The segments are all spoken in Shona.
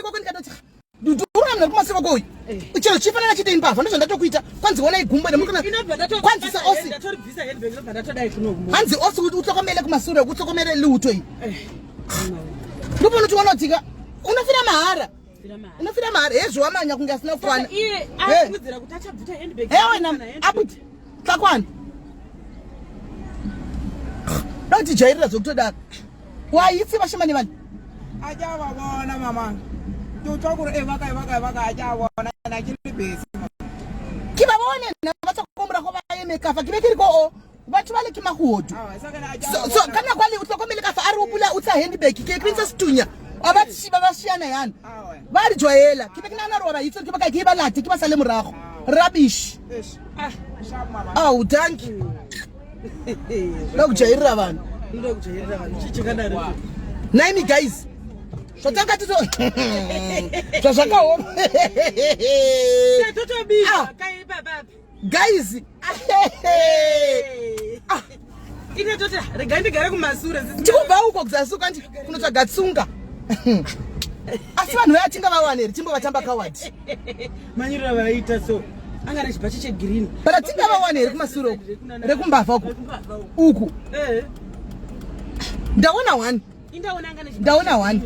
kwako ndikatoti ndurura munhu ari kumasure kwako uyu. Chero chifanana chite imbavha ndozvandatokuita. Kwanzi wona igumbo ine muri kwanzi se osi. Hanzi osi utsokomele kumasure utsokomele liuto iyi. Ndoponotiona kuti unofira mahara. Unofira mahara hezvo wamanya kunge asina kukwana. Iye akuudzira kuti achabvuta handbag. Ewe na abuti takwana. Doti jairira zvokutodaro. Waitsi vashemani vani. Achavavona mama. Totwa ku ri va kae va kae va kae achavona na ke le busy. Ke ba bone nna ba tswa ko morago ba eme ka fa ke be ke re ko o batho ba le ke magodu. So ka nako le o tlhokomele ka fa a re o bula o tsa handbag ke ke ntse setunya. Wa ba tshiba ba shiana yana. Ba re jwaela. Ke be ke nagana gore wa ba itse ke ba kae ke ba late ke ba sale morago. Rubbish. Awu thank you. Ndokujairira vanhu. Ndokujairira vanhu. Chii chakadaro? Naimi guys. Zvatanga tito zvazvakaoma. Totobika kai baba. Guys. Ah. Ine toti regai ndigare kumasure. Tikubva uko kuzasi kanti kunotsvaga tsunga. Asi vanhu vaya tingavawane here timbovatamba kawadi. Manyirira vaita so. Anga nechibhachi chegreen. But tingavawane here kumasure uku rekumbavha uku. Uku. Eh. Ndaona one. Ndaona one.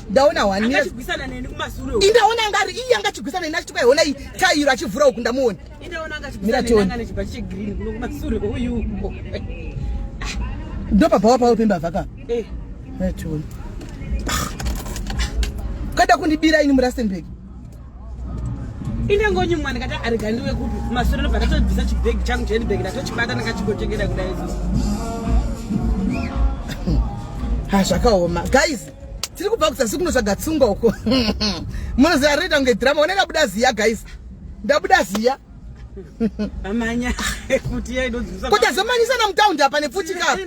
Ndaona one. Angachigwisana neni kumasure uku. Indaona anga ari iye angachigwisana neni achituka iona iyi tairo achivhura uku ndamuona. Indaona angachigwisana neni anga nechibhachi chegreen kuno kumasure uyu. Ndopabva wapawo pembavha ka. Eh. Tione. Kada kundibira ini muRustenburg. Indangonyumwa ndikati arega ndiwe kupi kumasure ndobva ndatobvisa chibhegi changu chehandbag ndatochibata ndakachigochengeta kudai so. Ha zvakaoma. Guys, tiri kubva kuzasi kunotsvaga tsunga uko. Munoziva rinoita kunge drama. Ona ndabuda ziya guys. Ndabuda ziya. Amanya kuti yainodzivisa. Ko tazomanyisana mutaundi apa nepfuti ka.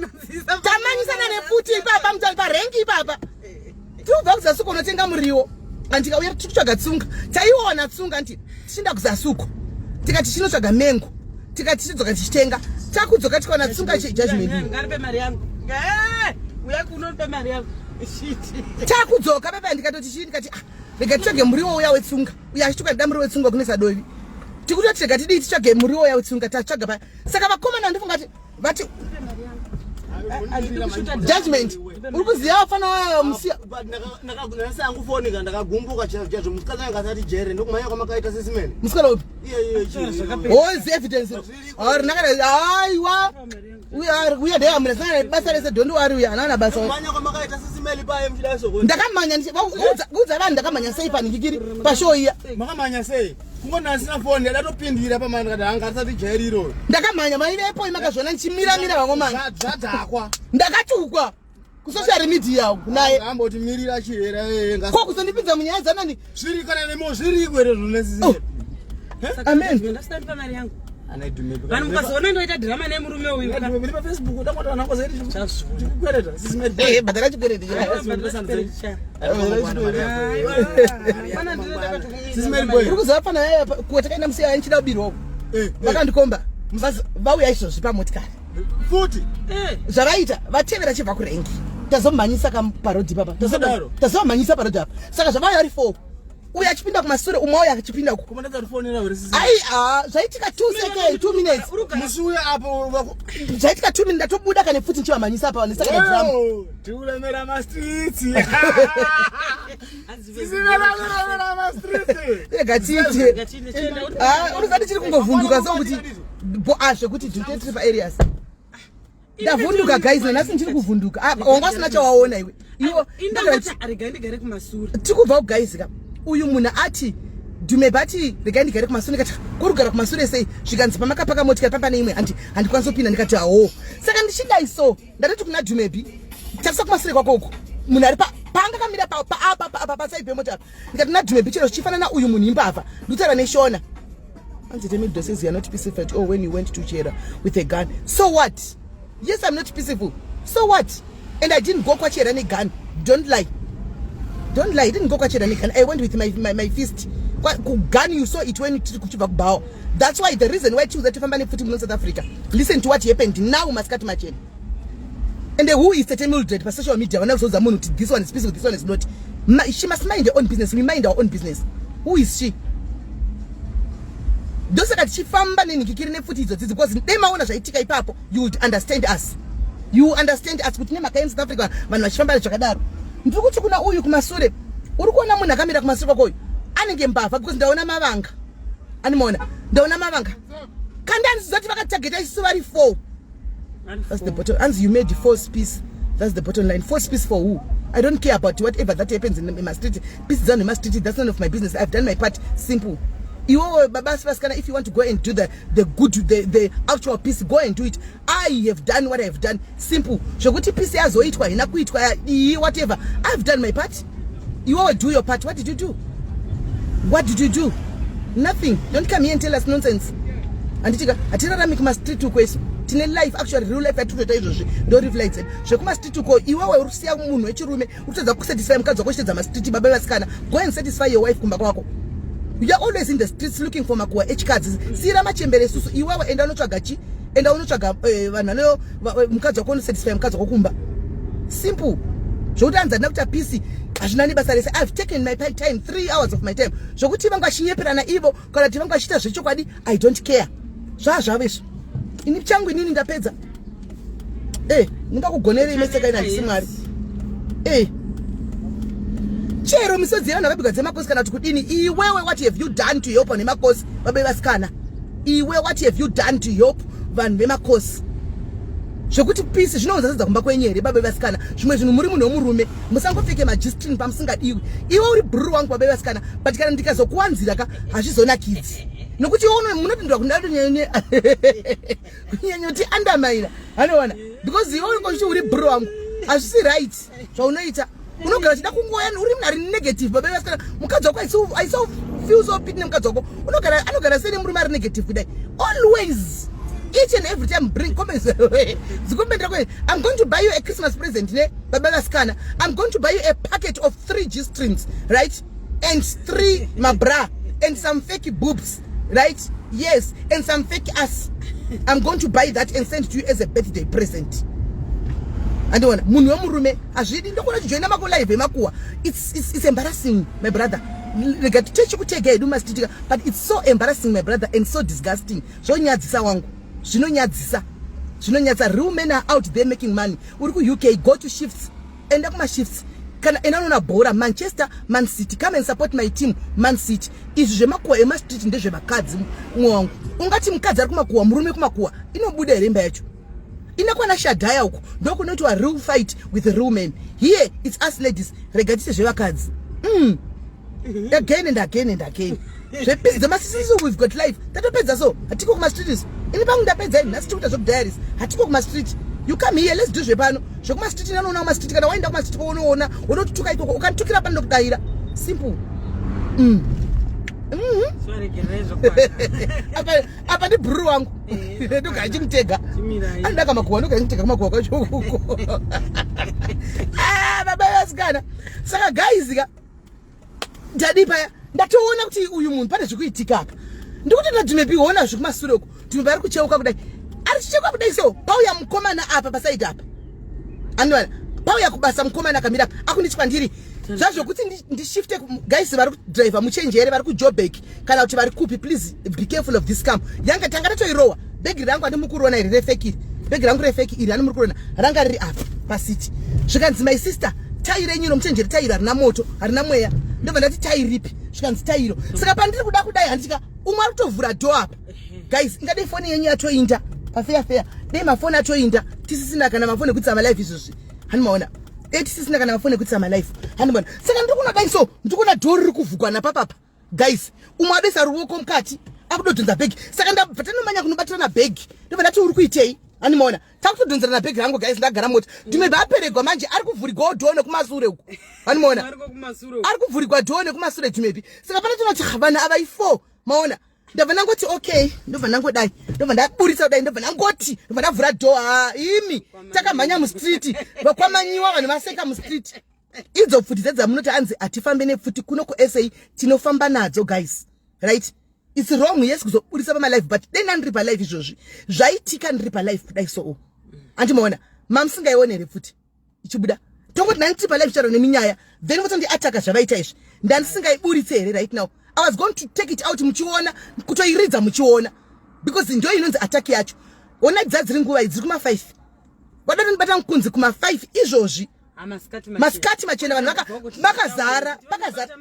Tamanyisana nepfuti ipapa mutaundi parengi ipapa. Tiri kubva kuzasi uko unotenga muriwo. Andika uye tiri kutsvaga tsunga. Taiona tsunga anti tichinda kuzasi uko. Tikati tichinotsvaga mengo. Tikati tichidzoka tichitenga. Takudzoka tikaona tsunga judgment. Ngaripe mari yangu. Uya kuno ndipe mari yangu. Takudzoka pepa ndikatoti chii ndikati ah rega titsvage muriwo uya wetsunga. Uya achituka ndida muriwo wetsunga kune sadovi. Tikutoti rega tidii titsvage muriwo uya wetsunga tatsvaga pa. Saka vakomana ndifunga kuti vati judgment uri kuziva vafana vaya musiya ndakagunanisa yangu foni ka ndakagumbuka chaizvo musikana yanga asati jere ndokumhanya kwamakaita sesimene musikana upi iye iye oh is evidence or nakada aiwa uya ndeyamuna sangana basa rese don't worry uya anana basa kumhanya kwamakaita sesimeli paye muchida soko ndakamhanya kuudza vanhu ndakamhanya sei panhikikiri pashow iya makamhanya sei Kungonasira foni yadatopindira pamani ndikati hanga asati jairiro. Ndakamhanya maivepo imakazviona ndichimiramira vangomana. Zvadhakwa. Ndakatukwa kusocial media uku naye. Amboti mirira chihera yeye nga. Ko kuzondipinza munyaya dzanani? Zviri kana nemo zviriko here zvinonesi. Oh. Amen. Ndasina mari yangu. Vanhu mukazoona ndoita drama nemurume uyu. Ndiri paFacebook ndakota vanhu vangoziva kuti chikwereta sisi Mary. Eh, bhadhara chikwereti. Uri kuziva pana yaya kuwa takaenda musi yaya ndichida kubirwa uku. Vakandikomba. Vauya izvozvi pamotikari. Futi. Zvavaita vatevera chibva kurengi. Tazomhanyisa kaparodhi papa. Tazomhanyisa parodhi apa. Saka zvavauya vari 4. Uyu achipinda kumasure umwe auya achipinda uku. Ai ah zvaitika 2 seconds 2 minutes. Musi uya apo zvaitika 2 minutes ndatobuda kane futi ndichivamhanyisa apa vanisaka drama. Tikuremera ma streets. Rega tiite. Ah unozati chiri kungovhunduka so kuti bo ah zvekuti tiri pa areas. Ndavhunduka guys nanhasi ndiri kuvhunduka. Ah wanga usina chawaona iwe. Iwo regai ndigare kumasure. Tikubva ku guys ka. Uyu munhu ati Dhume bati regai ndigare kumasure ndikati kuri kugara kumasure sei zvikanzi pamakapaka motikari pamba neimwe handi handikwanisi kupinda ndikati hawo. Saka ndichidai so ndatoti kuna Dhumebi tarisa kumasure kwako uku munhu ari paanga kamira pa pa pa pa paside pemota apa ndikati na Dhumebi chero zvichifanana uyu munhu imbavha ndikutaura neshona. Hanzi Temi says you are not peaceful at all when you went to Chera with a gun. So what? Yes, I'm not peaceful. So what? And I didn't go kwaChera negun. Don't lie. Don't lie. I didn't go kwaChera negun. I went with my fist. Gun, you saw it when kuchibva kubawa. That's why the reason why tiuza tifamba nepfuti muno South Africa. Listen to what happened now masikati machena. And who is Tete Mildred pa social media? Vana kuzoudza munhu kuti this one is peaceful, this one is not. She must mind her own business. We mind our own business. Who is she? Ndosaka tichifamba nenhikikiri nepfuti idzo dzidzi, because dai maona zvaitika ipapo, you would understand us. You understand us kuti nemhaka yemuSouth Africa vanhu vachifamba zvakadaro. Ndiri kuti kuna uyu kumasure, uri kuona munhu akamira kumasure kwako uyu anenge mbavha, because ndaona mavanga. Animaona, ndaona mavanga. Kandani zoti vakatageta isusu vari 4. That's the bottom. And you made false peace. That's the bottom line. False peace for who? I don't care about whatever that happens in my street. Peace done in my street. That's none of my business. I've done my part. Simple. Iwewe baba vasikana, if you want to go and do the good, the actual peace, go and do it. I have done what I have done. Simple. Zvokuti peace yazoitwa haina kuitwa iyi, whatever. I've done my part. Iwewe do your part. What did you do? What did you do? Nothing. Don't come here and tell us nonsense. Handitika hatirarami kumastreet uko isu. Tine life, actually real life yatinotoita izvozvi, ndo real life dzedu. Zvekumastreet uko, iwewe uri kusiya munhu wechirume, uri kutadza kusatisfy mukadzi wako uchitedza mastreet. Baba vasikana, go and satisfy your wife kumba kwako. You are always in the streets looking for makuwa echikadzi. Siyira machembere isusu. Iwewe enda unotsvaga chi, enda unotsvaga vanhu vano mukadzi wako, unosatisfy mukadzi wako kumba. Simple. Zvokuti hanzi handina kuita peace, hazvina nebasa rese. I've taken my time, 3 hours of my time. Zvokuti vanga vachinyeperana ivo kana kuti vanga vachiita zvechokwadi, I don't care. Zvaa zvavo izvo. Ini changu inini ndapedza. Ndingakugonerei mese kaina, handisi Mwari. Chero misodzi yevanhu vakabigwa dzemakosi kana kuti kudini, iwewe what have you done to help vanhu vemakosi? Babe vasikana, iwe what have you done to help vanhu vemakosi? Zvekuti peace zvinounza sadza kumba kwenyu here, babe vasikana? Zvimwe zvinhu, muri munhu wemurume, musangopfeke maG-string pamusingadiwi. Iwe uri bhururu wangu, babe vasikana, but kana ndikazokuwanzira ka, hazvizonakidzi, nokuti iwe munopindura kunyanyoti andamaira anoona, because iwe unenge uri bhururu wangu. Hazvisi right zvaunoita. Unogara uchida kungoya uri munhu ari negative. Baba vasikana, mukadzi wako, I so feel so pity nemukadzi wako. Unogara, anogara sei nemurume ari negative kudai always, each and every time? Bring comments dzikumbendera kwe. I'm going to buy you a Christmas present ne, baba vasikana. I'm going to buy you a packet of 3 G strings, right, and 3 mabra and some fake boobs, right? Yes, and some fake ass. I'm going to buy that and send to you as a birthday present. Andiona munhu wemurume hazvidi. Ndokuona chijoina mako live emakuwa. It's embarrassing, my brother. Rega tichikutega hedu masititika, but it's so embarrassing, my brother, and so disgusting. Zvonyadzisa wangu, zvinonyadzisa, zvinonyadzisa. Real men are out there making money. Uri kuUK, go to shifts, enda kumashifts, kana enda unoona bhora, Manchester, Man City. Come and support my team, Man City. Izvi zvemakuwa emastreet ndezvevakadzi, mumwe wangu. Ungati mukadzi ari kumakuwa, murume kumakuwa, inobuda here imba yacho? Inakwana Shadhaya uko ndokunoitwa real fight with real men. Here it's us ladies. Rega tise zvevakadzi. Again and again and again, zvepeace dzemasisiso, we've got life. Tatopedza, so hatiko kumastreets. Ini pangu ndapedza ini. Nhasi tikuita zvekudiaries, hatiko kumastreet. You come here, let's do zvepano. Zvekumastreet, nanoona kumastreet. Kana waenda kumastreet unoona unotutuka ikoko. Ukanditukira pano, ndokudayira. Simple. Soregerera zvakwana. Apa ndibhururu wangu, ndogara chimutega. Chimirai. Anoda kamakuwa, ndogara chimutega kumakuwa kwacho uko. Ah, baba vasikana. Saka guys ka, ndadi paya ndatoona kuti uyu munhu pane zvikuitika apa. Ndikuti ndadhimepiona zvekumasure uku, dhimebe ari kucheuka kudai, ari chicheuka kudai, so pauya mukomana apa pasaidi apa. Anowana pauya kubasa mukomana akamira apa, akunditi kwandiri zvazvokuti ndishifte. Guys vari kudhiraivha, muchenjere. Vari kuJobek kana kuti vari kupi, please be careful of this scam. Yanga tanga tatoirohwa. Bhegi rangu andi mukuruona iri refake iri, bhegi rangu refake iri ani muri kuona, ranga riri apa pasiti. Zvikanzi, "My sister, tai renyu iro, muchenjere, tairo harina moto, harina mweya." Ndobva ndati, "Tai ripi?" Zvikanzi, "Tairo." Saka pandiri kuda kudai, handitika umwe ari kutovhura door apa. Guys, ingadei foni yenyu yatoinda pafeya feya, dei mafoni atoinda, tisisina kana mafoni ekuitisa malive izvozvi. Hanimaona dei tisisina kana mafoni ekuitisa malive. Hanimona. Saka ndiri kunodai so, ndiri kuona door riri kuvhugwa napapapa. Guys, umwe adesa ruoko mukati, akudodhonza bhegi. Saka ndabva tanomanya kunobatirana bhegi. Ndobva ndati, "Uri kuitei?" Hanimaona takutodhonzerana bhegi rangu. Guys, ndagara mota, ndimebva aperegwa manje, ari kuvhurigwawo door nekumasure uku. Hanimaona. Variko kumasure uku. Ari kuvhurigwa door nekumasure tumepi. Saka pana tinoti vanhu ava i4 maona. Ndabva ndangoti okay, ndobva ndangodai, ndobva ndaburitsa kudai, ndobva ndangoti, ndobva ndavhura door. Ha, imi, takamhanya mustreet, vakwamanyiwa, vanhu vaseka mustreet. Idzo pfuti dzedzamunoti hanzi hatifambe nepfuti kuno kuSA, tinofamba nadzo, guys, right? It's wrong, yes, kuzoburisa pamalive, but dai ndandiri palive izvozvi zvaitika, ndiri palive kudai, so andimaona mamusingaione here pfuti ichibuda? Tongoti nani tiri palive charo neminyaya then votondiataka zvavaita izvi. Ndandisingaiburitse here right now? I was going to take it out muchiona, kutoiridza muchiona because ndo inonzi attack yacho. Ona dzadziri nguva idzi kuma 5. Vadatondibata nkunzi kuma 5 izvozvi. Ah, masikati machena vanhu vakazara pakazara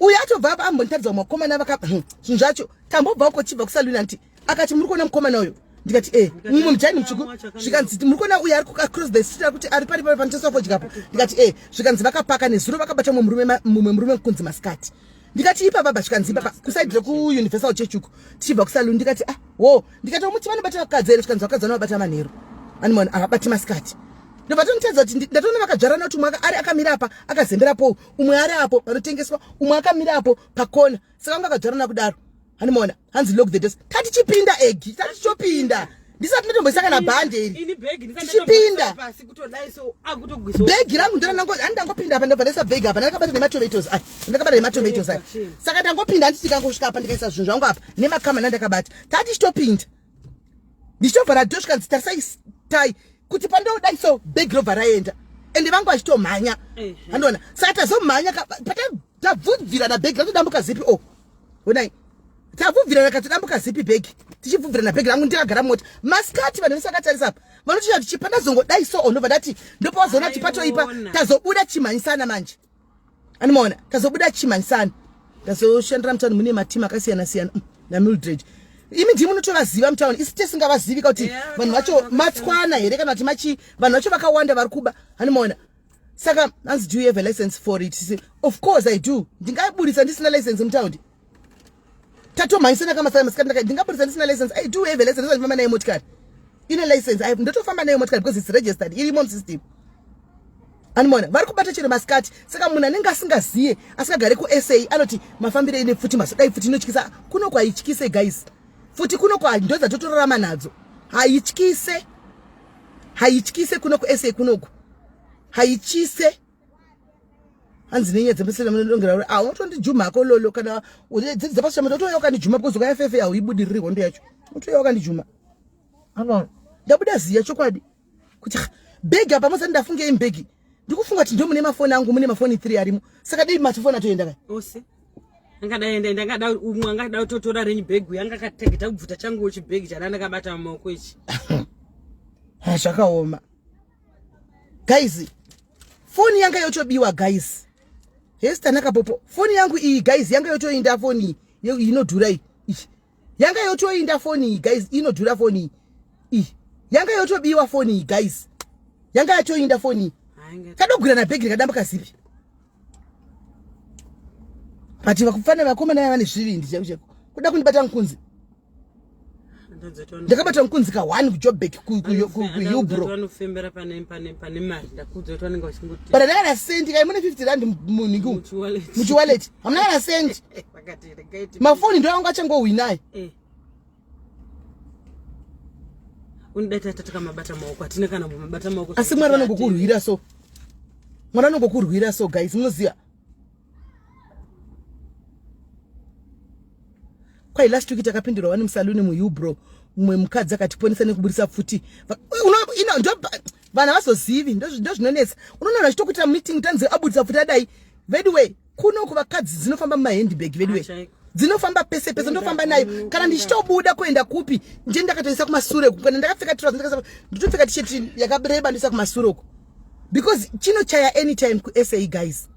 uyo atobva apa ambonitaridza mukomana vaka zvinhu zvacho tambobva uko chibva kusaluni anti akati muri kuona mukomana uyo ndikati e mumwe mujaini mutsvuku zvikanzi muri kuona uyo ari across the street akuti ari pari pari panotengeswa fodya apo ndikati e zvikanzi vakapaka nezuro vakabata mumwe murume kunzi masikati ndikati ipa baba zvikanzi ipapa kusaidi rekuuniversal church uko tichibva kusaluni ndikati ah wo ndikati omuti vanobata vakadzi here zvikanzi vakadzi vanovabata manheru animon havabati masikati ndobva tonitadza kuti ndatoona vakadzvarana kuti umwe ari akamira apa akazembera po umwe ari apo panotengeswa umwe akamira apo pakona saka vanga vakadzvarana kudaro hanimona hanzi lock the doors tatichipinda egi tatichopinda ndisati ndatomboisa kana bhande iri tichipinda bhegi rangu ndorandangopinda apa ndobva ndaisa bhegi apa ndakabata nematomatoes aya ndakabata nematomatoes aya saka ndangopinda handiti tikangosvika apa ndikaisa zvinhu zvangu apa nemakamana ndakabata tatichitopinda ndichitobva radosvika ndzi tarisai tai kuti pandodai so bhegi robva raenda ende vangu vachitomhanya andiona saka tazomhanya patabvubvirana bhegi ratodambuka zipi o oh. Honai. Tabvubvirana katodambuka zipi bhegi. Tichibvubvirana bhegi rangu ndakagara mota. Masikati vanhu vese vakatarisa apa. Vanotoita kuti chipa ndazongodai so ndobva ndati ndopawazoona kuti patoipa tazobuda chimhanyisana manje. Animaona tazobuda chimhanyisana. Ndazoshandira mutauni mune matimu akasiyana siyana naMildred. Imi ndimi munotovaziva mutauni isu tisingavazivi kuti vanhu vacho matswana here kana kuti machi vanhu vacho vakawanda vari kuba. Animaona. Saka hanzi do you have a license for it? She of course I do. Ndingaburitsa ndisina license mutaundi. Tatomhanyisana kamasana masikati ndaka ndingaburitsa ndisina license. I do have a license. Ndofamba nayo motikari. Ine license. I ndotofamba nayo motikari because it's registered. Irimo musystem. Animona vari kubata chero masikati. Saka munhu anenge asingaziye asingagare kuSA anoti mafambire ine pfuti masodai pfuti inotyisa. Kuno kwaityise guys. Pfuti kuno kwa ndodzatotorarama nadzo. Haityise. Haityise kuno kuSA kunoku. Haityise. Hanzi nenyaya dzepasina munodongera uri ah unotondijuma hako lolo kana dzepasina munhu otouya ukandijuma because ukayafefe hauibudiriri hondo yacho. Unotouya ukandijuma. Ano ndabuda ziya chokwadi kuti bhegi apa musati ndafunge imbegi. Ndikufunga kuti ndio mune mafoni angu mune mafoni 3 arimo. Saka dei mafoni atoenda kai. Ose. Angada enda enda angada umwe angada kutotora renyu bhegi yanga akategeta kubvuta changu chibhegi chana ndakabata mumaoko ichi. Ha zvakaoma. Guys, foni yanga yotobiwa guys. Hesta nakapopo. Foni yangu iyi guys yanga yotoinda foni iyi inodhura iyi. Yanga yotoinda foni iyi guys inodhura foni iyi. Yanga yotobiwa foni iyi guys. Yanga yotoinda foni iyi. Kadogwira na bhegi rikadambuka zipi. But vakufana vakomana vava nezvivindi chaiko chaiko. Kuda kundibata nkunzi. Ndakabata nkunzi ka 1 kuJobek kuHillbrow. Vanofembera pane pane pane mari ndakuudza kuti vanenge vachingoti. But ndakana sendi kai mune 50 rand munhingi umu. Muchiwallet. Hamuna kana sendi. Vakati regai ti. Mafoni ndo anga achangohwinai. Eh. Unidai tata takamabata maoko hatina kana mabata maoko. Asi Mwari vanongokurwira so. Mwari vanongokurwira so guys munoziva. Kwai last week takapindurwa vane musaluni muHillbrow mumwe mukadzi akatiponesa nekuburisa pfuti. Vanhu havazozivi ndozvinonetsa. Unoona vachitokuitira meeting tanzi aburitsa pfuti adai. Veduwe kuno kuvakadzi dzinofamba mumahandbag veduwe. Dzinofamba pese pese ndofamba nayo. Kana ndichitobuda kuenda kupi ndiye ndakatoisa kumasure uku. Kana ndakapfeka trouser ndotopfeka t-shirt yakareba ndoisa kumasure uku. Because chinochaya anytime ku SA guys.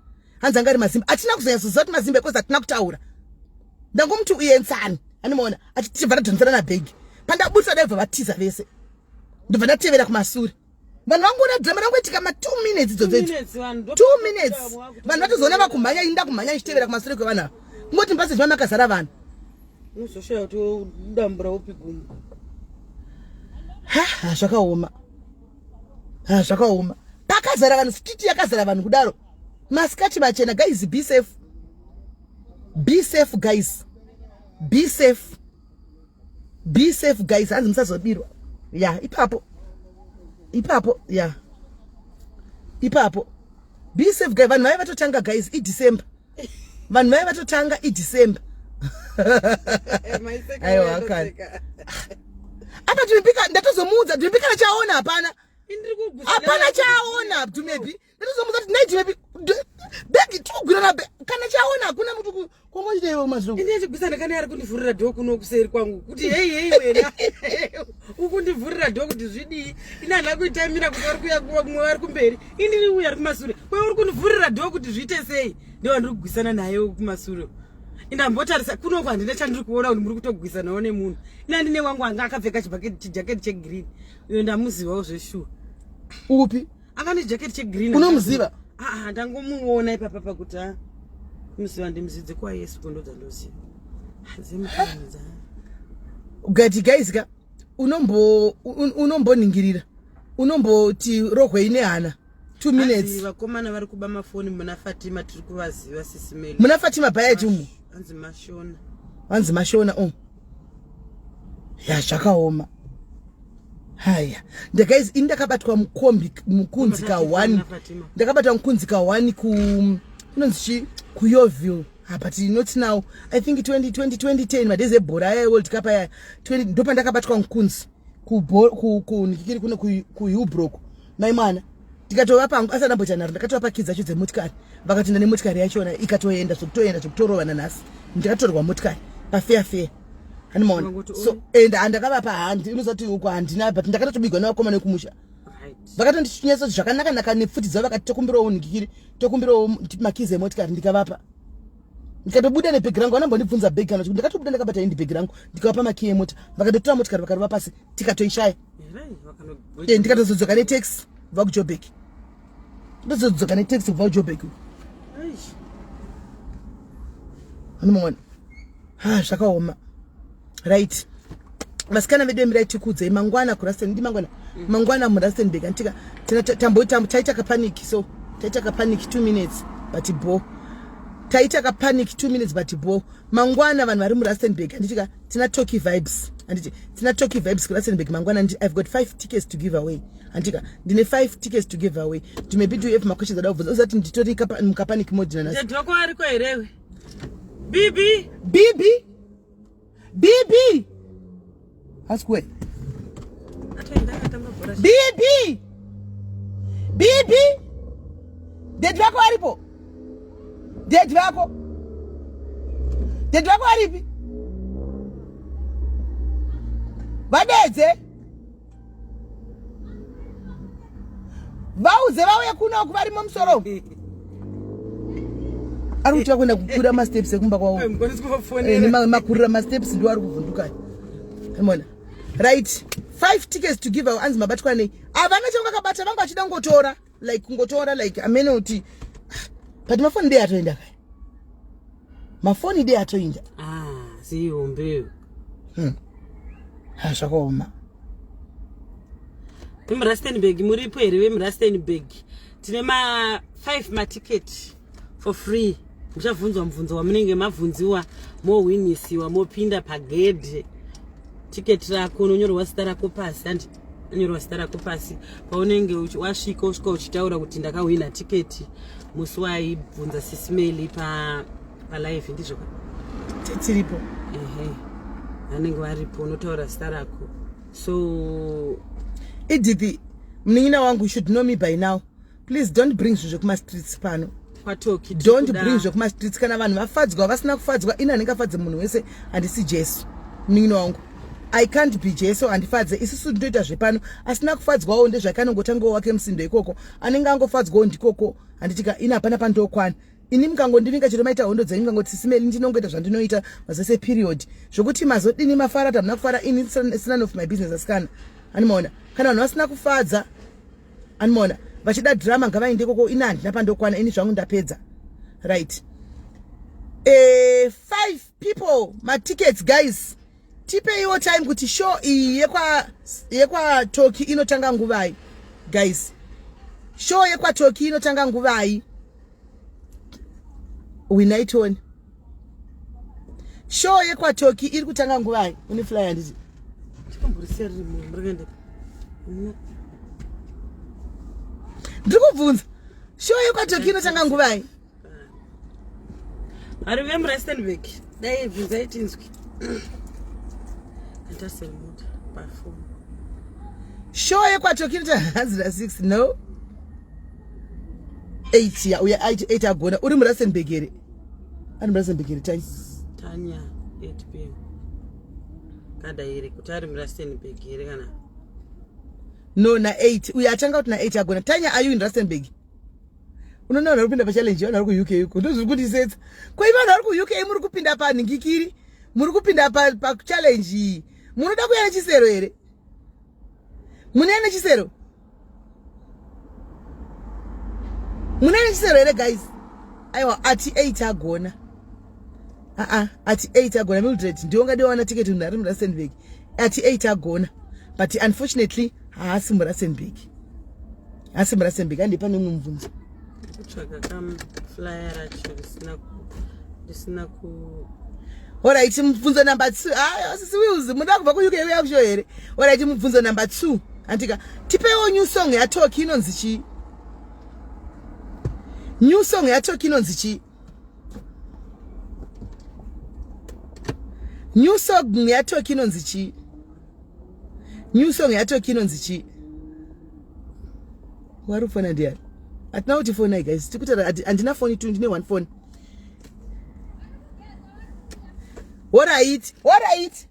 Hanzi anga ari mazimba. Hatina kuzonyatsoziva kuti mazimba because hatina kutaura. Ndangomuti uyensani. Anomaona achitibva tadhonzana nabhegi. Pandabudisa dai bva vatiza vese. Ndobva ndatevera kumasure. Vanhu vangoona drama rangoitika ma 2 minutes idzodzo idzo. 2 minutes. Vanhu vatozoona vakumhanya inda kumhanya ichitevera kumasure kwevanhu ava. Kungoti mupassage makazara vanhu. Unozoshaya kuti udambura upi gumbo. Ha, zvakaoma. Ha, zvakaoma. Pakazara vanhu, street yakazara vanhu kudaro. Masikati machena guys, be safe. Be safe guys. Be safe. Be safe guys, hanzi musazobirwa. Yeah, ipapo. Ipapo, yeah. Ipapo. Be safe guys, vanhu vaiva vatotanga guys, i December. Vanhu vaiva vatotanga i December. Aiwa akani. Apa Dvimbika ndatozomuudza Dvimbika chaona hapana. Hapana chaaona Dumebi. Ndatozomuudza kuti nei Dumebi bhegi tikugwirana kana chaona hakuna mutu kongochita iwe mazuro. Ini achigwisana kana ari kundivhurira dhoo kuno kuseri kwangu kuti hei hei wena ukundivhurira dhoo kuti zvidii ini handina kuitamira kuti vari kuya kumwe vari kumberi ini ndiri uya ari kumasure kwe uri kundivhurira dhoo kuti zviite sei ndiwo andiri kugwisana naye kumasure indambotarisa kunoku handina chandiri kuona kuti muri kutogwisanawo nemunhu ini andine wangu anga akapfeka chijaketi chegreen uyo ndamuzivawo zveshuwa. Upi? Anga nejaketi chegreen. Unomuziva? Ah, ah, ndangomuona ipapa pakuti ah, muziva ndimuzidze kwa Yesu kondo dzandoziva. Zemukanza. Gati guys ka unombo unomboningirira. Unomboti rohwei nehana. 2 minutes. Vakomana vari kuba mafoni muna Fatima tiri kuvaziva sisi Meli. Muna Fatima baya chumu. Hanzi mashona. Hanzi mashona oh. Ya zvakaoma. Haya. Ndakaizi ini ndakabatwa mukombi mukunzi ka 1. Ndakabatwa mukunzi ka 1 ku kunonzi chi ku Yeovil. Ah, but not now. I think 20 20 2010 madays ebhora aya World Cup aya 20 ndopandakabatwa mukunzi ku ku ku nikikiri kuno ku ku Hillbrook. Mai mwana ndikatovapa hangu asati amboita nharo ndakatovapa kii dzacho dzemotikari vakatoenda nemotikari yachona ikatoenda zvekutoenda zvekutorova nanhasi ndikatorwa motikari pafeya feya handimaona so and handakavapa handi unoziva kuti uko handina but ndakatotobigwa nevakomana vekumusha vakatondinyatsa kuti zvakanaka naka nepfuti dzavo vakati tokumbirawo ndikiri tokumbirawo makizi emotikari ndikavapa ndikatobuda nebhegi rangu vanambondibvunza bhegi kana kuti ndakatobuda ndakabata ini bhegi rangu ndikavapa makiyi emota vakatotora motikari vakarova pasi tikatoishaya eh, ndikatozodzoka netaxi kubva kujobek ndozodzoka netaxi kubva kujobek anomaona ha zvakaoma right vasikana vedu emirai tikuudzei mangwana kurasten ndi mangwana mm. mangwana murastenburg anditika taita kapaniki so taita kapaniki two minutes but bo taita kapaniki two minutes but bo mangwana vanhu vari murastenburg anditika tina toki vibes anditi tina toki vibes kurastenburg mangwana ndi i've got five tickets to give away andika ndine five tickets to give away to maybe do you have maquestions ada kubvunza usati nditori mukapaniki mode nanasi Doko ariko herewe bibi bibi bibi asikuwe bibi bibi dedi vako varipo dedi vako dedi vako varipi vadedze vauze vauye kunoku varimo musoro ari kutya kuenda kukwira masteps ekumba kwavo eh, makurira masteps ndiwo ari kuvhunduka mona right five tickets to give anzi mabatwa nei havana changu akabata vanga vachida kungotora like kungotora like amene kuti but mafoni dei atoenda kaya mafoni dei atoinda ah, zihombe hmm. Ah, zvakaoma vemurustenburg muripo here vemurustenburg tine ma 5 matiketi for free muchabvunzwa mubvunzo wamunenge mabvunziwa mohwinisiwa mopinda pagedhe tiketi rako unonyorwa zita rako pasi handi unonyorwa zita rako pasi paunenge wasvika usvika uchitaura kuti ndakahwina tiketi musi waibvunza sisimeli pa palive ndizvo tiripo ehe vanenge varipo unotaura zita rako so edith munin'ina wangu should know me by now please don't bring zvinhu zvekumastreets pano kwatoki don't bring zvekumastreets kana vanhu vafadzwa vasina kufadzwa ini handingafadze munhu wese handisi jesu munin'ina wangu i can't be jesu handifadze isusu ndinoita zvepano asina kufadzwawo ndezvakanongotangawo wake musindo ikoko anenge angofadzwawo ndikoko handitika ini hapana pandokwana ini mukangondivinga chero maita hondo dzenyu mukangoti sisimeli ndinongoita zvandinoita mazose period zvokuti mazodini mafara tamuna kufara ini it's none of my business asikana animaona kana vanhu vasina kufadza animaona vachida drama ngavaende ikoko ini handina pandokwana ini zvangu ndapedza right eh, five people matickets guys tipeiwo time kuti show iyi yekwatoki yekwa inotanga nguvai guys show yekwatoki inotanga nguvai winaitoni show yekwatoki iri kutanga nguvai une flyer handiti ndiri kubvunza show yekwatoki inotanga nguvai Ari vemurustenburg dai bvunzai tinzwi. Show yekwatokirita hanzi na 6 no 8 ya uya 8 agona uri muRustenburg here? Ari muRustenburg here Tanya? Tanya 8 pm. Kada here kuti ari muRustenburg here kana? No na 8 uya atanga kuti na 8 agona. Tanya are you in Rustenburg? Unoona vanhu vari kupinda pachallenge vanhu vari kuUK uko ndozviri kundisetsa. Ko ivo vanhu vari kuUK muri kupinda panhingikiri muri kupinda pachallenge iyi munoda kuya nechisero here? Mune nechisero? Mune nechisero here guys? Aiwa ati 8 agona. Aa ati 8 agona Mildred ndiwo ngadi wawana ticket munhu ari muRustenburg. Ati 8 agona. But unfortunately haasi muRustenburg. Haasi muRustenburg handi pane umwe mubvunzo. Kutsvaga kam flyer racho risina risina ku Alright, mubvunzo number 2. Ah, sisi Wills, munoda kubva kuUK uya kushow here? Alright, mubvunzo number 2. Andika, tipewo new song yaToki inonzi chii? New song yaToki inonzi chii? New song yaToki inonzi chii? New song yaToki inonzi chii? Wari kufona ndiani? Hatina kuti fonai guys, tikutaura handina foni tu, ndine one phone. Alright, alright.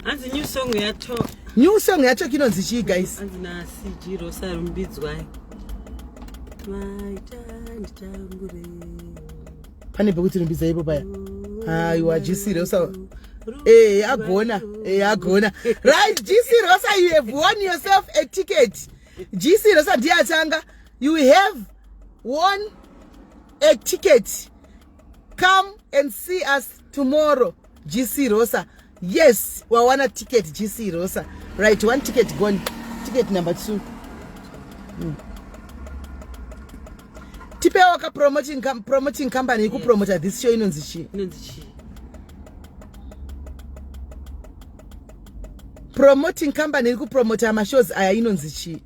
Hanzi new song yato. New song yacho kinonzi chii guys? Hanzi na CG Rosa rumbidzwai. Maita nditambure. Pane pekuti rumbidzai ipo paya. Aiwa GC Rosa. Eh, agona. Eh, agona. Right, GC Rosa, you have won yourself a ticket. GC Rosa ndiye atanga. You have won a ticket. Come and see us tomorrow. GC Rosa. Yes, wawana ticket GC Rosa. Right, one ticket gone. Ticket number 2. Tipewo ka promoting promoting company iku promoter this show inonzi chii? Inonzi chii? Promoting company iri kupromota mashows aya inonzi chii?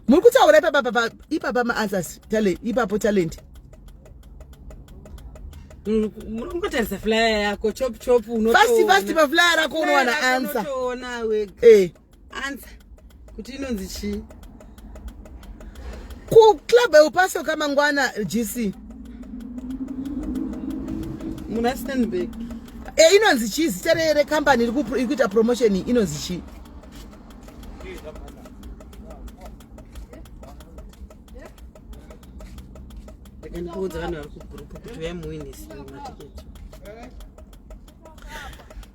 Muri kutaura ipapa ipapa maanswers talent ipapo talent. Munongotarisa flyer yako chop chop unotoona. Fast fast pa flyer rako unowana answer. Unotoona wega. Eh. Answer. Kuti inonzi chii? Ku club eupaso kamangwana GC. Muna Stanbic. Eh inonzi chii zita re company iri kuita promotion inonzi chii? Ndikuudza vanhu vari kugroup kuti uyai muwinisi matiketi.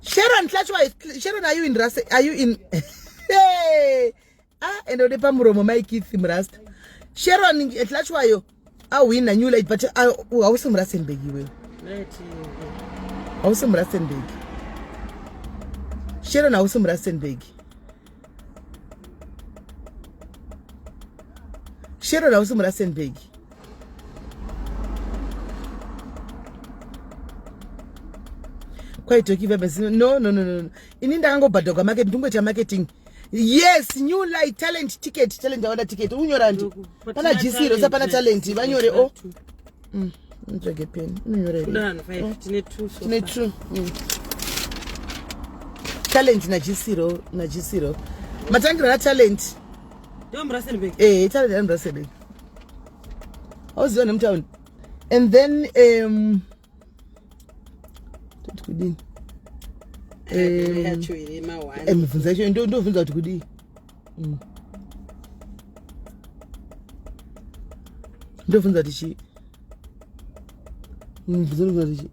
Sharon Tlatchwa, Sharon, are you in Rasta? Are you in? Hey! Ah, ende ude pamuromo mai Keith Murasta. Sharon Tlatchwayo awina new light but hausi Murastenburg iwewe. Hausi Murastenburg. Sharon hausi Murastenburg. Sharon hausi Murastenburg. Kwaitoki vebes no no no no. Ini ndakangobhadhagwa market ndingoita marketing. Yes, new light talent ticket talent awanda ticket unyora ndi. Pana GC rosa pana talent vanyore o. Nditsvage pen. Unonyora here? Tine 2 so. Tine 2. Talent na GC ro na GC ro. Matangira na talent. Ndio Mrasenberg. Eh, talent ya Mrasenberg. Hauziwa nemtown. And then toti kudini? Yacho iri ma 1. Mibvunzo yacho ndobvunza kuti kudii? Ndobvunza kuti chii? Mibvunzo ndobvunza kuti chii?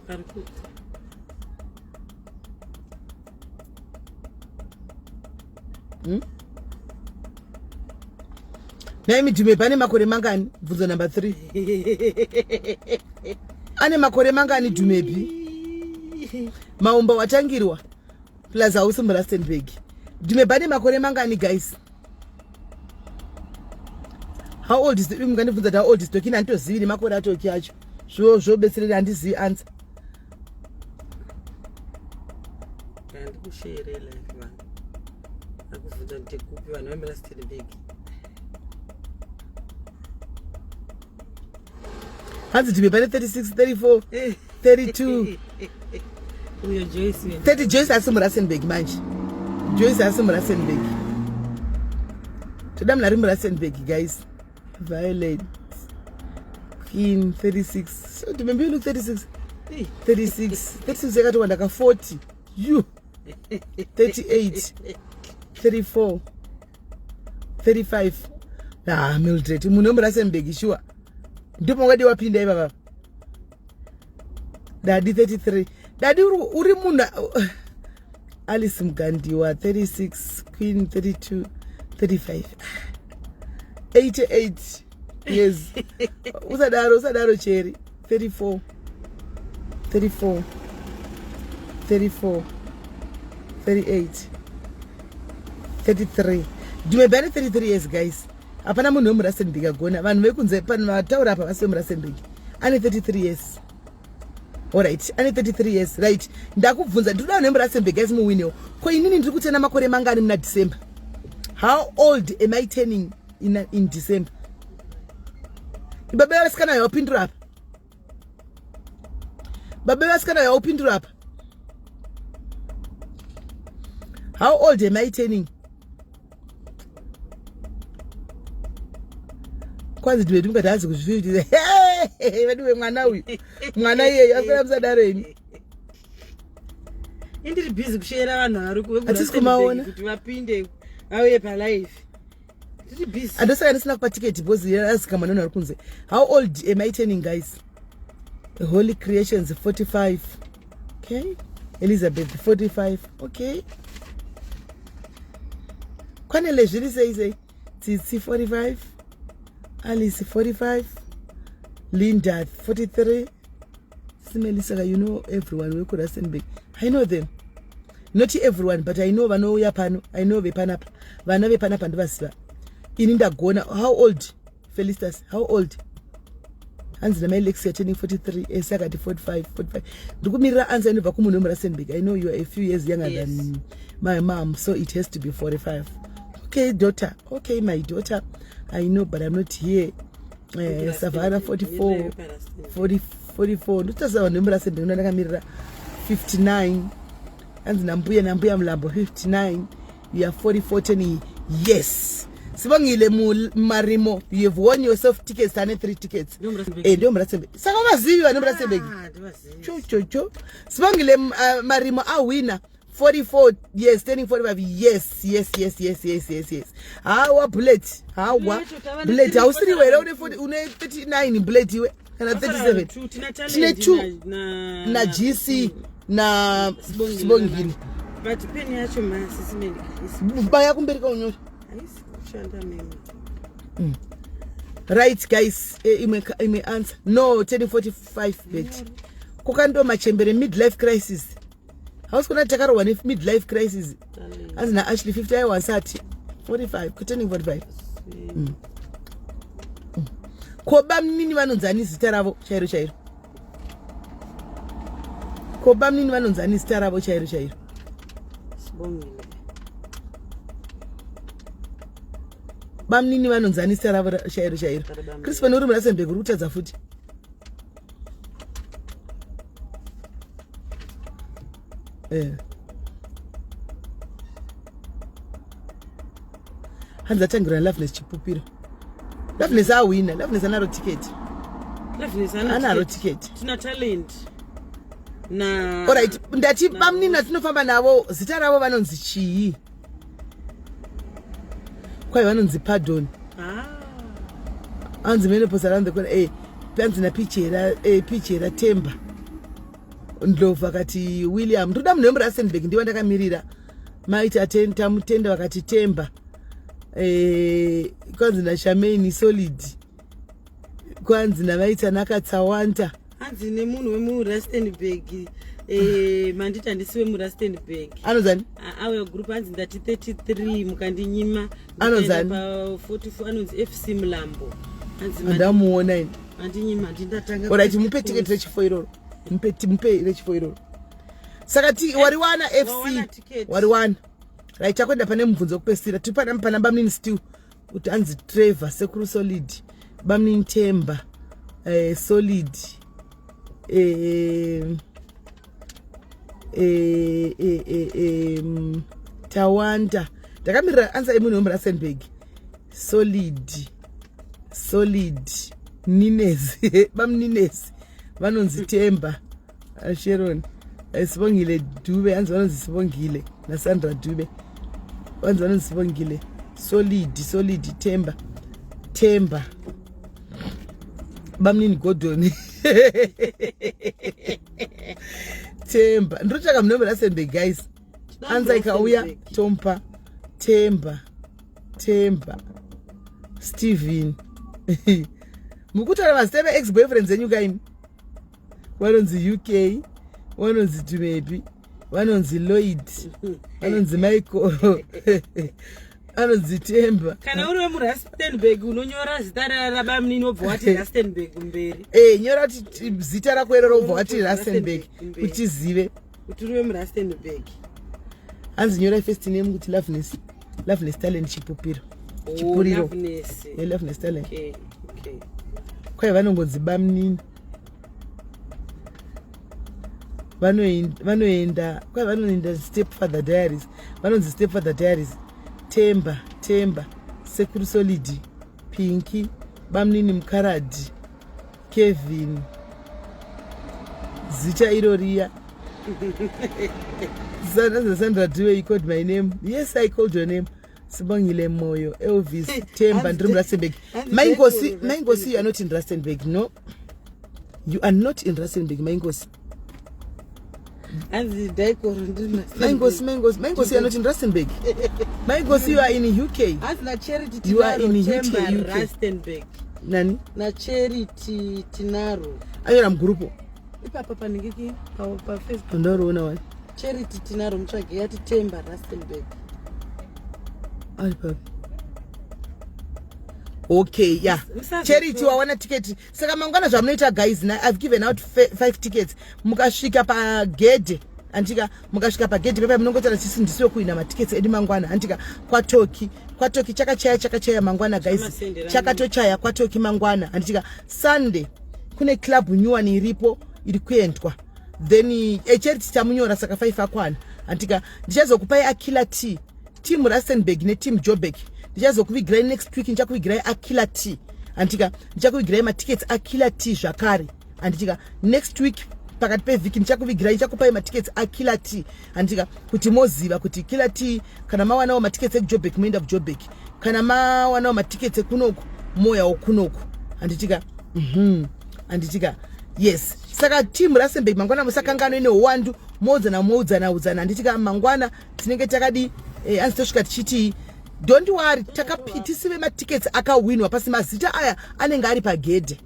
Pari kuti. Nhai Midhume pane makore mangani? Bvunzo number 3. Ane makore mangani Dhumebi? Maumba watangirwa plus hausi muRustenburg. Dhumebi ane makore mangani guys? How old is the mungandibvunza kuti how old is Toki? Handitozivi nemakore aToki acho. Zvobetserera handizivi answer. Handikushere live vanhu. Akubvunza kuti kupi vanhu vemuRustenburg. Hanzi Dhume pane 36, 34, 32. Uyo Joyce. 30 Joyce asi muRustenburg manje. Joyce asi muRustenburg. Toda munhu ari muRustenburg guys. Violet. Queen 36. So do maybe you look 36? 36. 36 yakatowanda ka 40. You. 38. 34. 35. Ah, Mildred, munhu wemuRustenburg sure. Ndipo ungadi wapinda ipapa. Dadi 33. Dadi uri munhu Alice Mugandiwa 36, Queen 32, 35. 88 years. Usadaro, usadaro Cherry. 34. 34. 34. 38. 33. Ndime ane 33 years guys. Hapana munhu wemuRustenburg agona. Vanhu vekunze pano vataura apa vasi vemuRustenburg. Ane 33 years. Alright, ane 33 years. Right. Ndakubvunza ndinoda vanhu vemuRustenburg guys muwinewo. Ko inini ndiri kutena makore mangani muna December? How old am I turning in December? Baba vasikana yaupindura apa. Baba vasikana yaupindura apa. How old am I turning? Kwanzi ndivedu mukati hazi kuzvififty. Vedu vemwana uyu. Mwana iyeyu asina musadaro imi. Indiri busy kushera vanhu vari Hatisi kumaona. kuti vapinde vauye palive. Tiri busy. Andosaka ndisina kupa tiketi because azika mwana ari kunze. How old am I turning guys? Holy Creations 45. Okay. Elizabeth 45. Okay. Kwanele zviri sei sei? Tsitsi 45. Alice 45. Linda 43. Simelisaka, you know everyone wekuRustenburg. I know them. Not everyone, but I know vanouya pano. I know vepanapa. Vana vepanapa ndovaziva. Ini ndagona. How old? Felicitas, how old? Hanzi namai Lexia turning 43. Ese akati 45, 45. Ndikumirira answer inobva kumunhu wemuRustenburg. I know you are a few years younger Yes. than my mom, so it has to be 45. Okay, daughter. Okay, my daughter. I know, but I'm not here. Savannah 44. 40, 44. Ndotaziva vanhu vemuRustenburg ndakamirira 59. Hanzi nambuya nambuya Mulambo 59. You are 44 turning. Yes. Sibongile Marimo, you have won yourself tickets, ane 3 tickets. NdomuRustenburg. Eh, ndomuRustenburg. Saka vazivi vane muRustenburg. Ah, ndivazivi. Cho cho cho. Sibongile Marimo awina 44 years turning 45. Yes, yes, yes, yes, yes, yes, yes. Hawa bullet. Hawa. Bullet, tava Bullet ne hausiri were une 40 une 39 bullet iwe kana 37. Tina Tine talent two. na Na GC na Sibongile. Sibongile. But peni yacho masisi haisi Baya kumberi kaunyosha. haisi kushanda meme. Right guys, imwe answer. No, 1045 bet. Kokando machembere midlife crisis. Hausi kuona takarohwa ne midlife crisis. Talent. Hanzi na Ashley 50 aiwa asati 45 kuturning 45. Ko bamnini vanonzi zita ravo chairo chairo? Ko bamnini vanonzi zita ravo chairo chairo? Sibongile. Bamnini vanonzi zita ravo chairo chairo? Vari bamnini. Crispin uri muRustenburg uri kutadza futi. Eh. Hanzi atangirwa Loveness Chipupiro. Loveness awina, Loveness anaro ticket. Loveness Anaro ticket. Tina talent. Na Alright, ndati bamnini vatinofamba navo zita ravo vanonzi chii? Kwai vanonzi Pardon. Ah. Hanzi menopause around the corner. Eh, hanzi napichera, eh, Pichera Temba. Ndlovu akati William. Ndoda munhu wemuRustenburg ndiwa ndakamirira. Maiti atenda mutenda vakati Temba. Eh, kwanzi na Shamaine Solid. Kwanzi navaita nakatsawanta. Hanzi nemunhu wemuRustenburg. Eh, manditi handisi wemuRustenburg. Anozani? Auya group hanzi ndati 33 mukandinyima. Anonzani? Pa 44 anonzi FC Mulambo. Hanzi Andamuona ini. mandinyima handindatanga. Alright, mupe tiketi rechifo iroro. Mupe rechifo iroro. Saka ti wariwana FC. Wawana ticket. Wariwana. Right, takwenda pane mubvunzo wekupedzisira. Tiri pana bamnini still. Kuti hanzi Trevor Sekuru Solid. Bamnini Temba. Solid. eh, eh, eh, eh, eh, tawanda ndakamirira ansa yemunhu wemurustenburg solid solid nines bamnines vanonzi temba ah, sharon eh, sibongile dube hanzi vanonzi sibongile nasandra dube vanzi vanonzi sibongile solid solid temba temba bamnini godoni temba ndinotsvaka munhu wemurasembe guys anza ikauya tomupa temba temba steven mukutaura mazita emaex boyfriends enyu kaimi vanonzi uk vanonzi tumepi vanonzi lloyd vanonzi michael anonzi temba kana uri wemurustenburg unonyora zita rabamunini wobva wati rustenburg mberi e nyora kuti zita rako iroro wobva wati rustenburg kuti tizive kuti uri wemurustenburg hanzi nyorai first name kuti loveness loveness talent chipupiro oh, chipuriro loveness talent okay, okay. kwai vanongonzi bamunini vanoenda kwai vanoenda step father diaries vanonzi step father diaries temba temba sekuru solidi pinki bamnini mukaradhi kevin zita iro riya sandra diwe you called my name yes i called your name sibongile moyo elvis temba ndiri murustenburg maingosi maingosi you are not in rustenburg no you are not in rustenburg maingosi maingosi maingosi maingosi you are not in rustenburg maingosi you are in uk you are in uk rustenburg nani nacharity tinaro anyora mugurupu ipapa paningiki pafacebook ndoriona wani charity tinaro mutsvage yati temba rustenburg ari papi okay ya yeah. Charity wawana tiketi saka mangwana zvamunoita guys na i've given out five tickets mukasvika pagedhe andika mukasvika pagedhe pepa munongotaura chisi ndisiwe kuina matickets edu mangwana andika kwatoki kwatoki chakachaya chakachaya mangwana guys chakatochaya kwatoki mangwana anditika sunday kune club nyuwani iripo iri kuendwa then echarity eh, tamunyora saka 5 akwana anditika ndichazokupai akila t team rustenburg neteam jobek ndichazokuvigirai next week ndichakuvigirai akila t anditika ndichakuvigirai matickets akila t zvakare anditika next week pakati pevhiki ndichakuvigirai ndichakupai matickets akila t anditika kuti moziva kuti kila t kana mawanawo matickets ekujobek moenda kujobek kana mawanawo matickets ekunoku moyawo kunoku handitika mhm handitika yes saka team rasembe mangwana musakanganwe neuwandu moudzana moudzana udzana handitika mangwana tinenge takadi eh, anzi tosvika tichitii don't worry tisive matickets akawinwa pasi mazita aya anenge ari pagedhe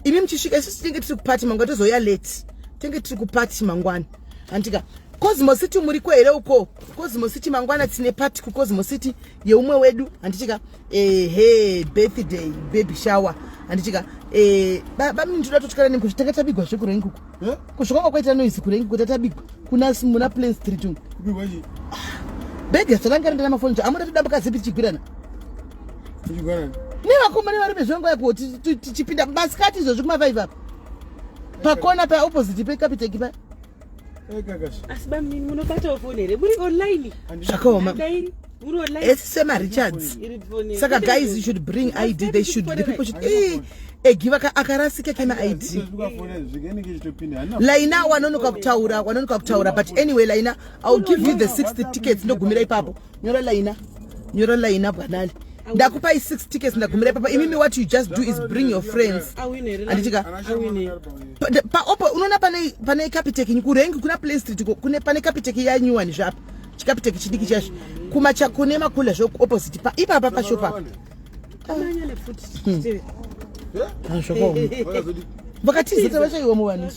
imi muchisvika isu tinenge tiri kupati mangwana tozouya late tinenge tiri kupati mangwana handitika cosmo city muriko here uko cosmo city mangwana tine pati kucosmo city yeumwe wedu handitika ehe birthday baby shower handitika eh, bamini toda totyana nemi kuti tanga tabigwa zvekurengi uko eh? kusvika kwanga kwaita noise kurengi kuti tatabigwa kuna muna plan street umu bhegi saranga renda namafoni amuda todambuka zipi tichigwirana nevakomana nevarume zvenguva yako tichipinda masikati izvozvi kuma5 apa pakona pa opposite pecapitec pa asi bamnini munobatawo foni here muri online zvakaoma esisema richards saka guys you should bring id they should the people should eh, egi akarasika kema id laina wanonoka kutaura wanonoka kutaura but anyway laina iwill give you the 60 tickets ndogumira ipapo nyora laina nyora laina bwanali ndakupai 6 tickets ndagumira ipapa imimi what you just do is bring your friends anditika paopo unoona pane pane capitec kurengi kuna play street kune pane capitec yanyuwani zvapa chicapitec chidiki chazvo kumacha kune makula zvo opposite pa ipapa pashop apa hmm. ah, vakatiza tavashaiwa muvanhu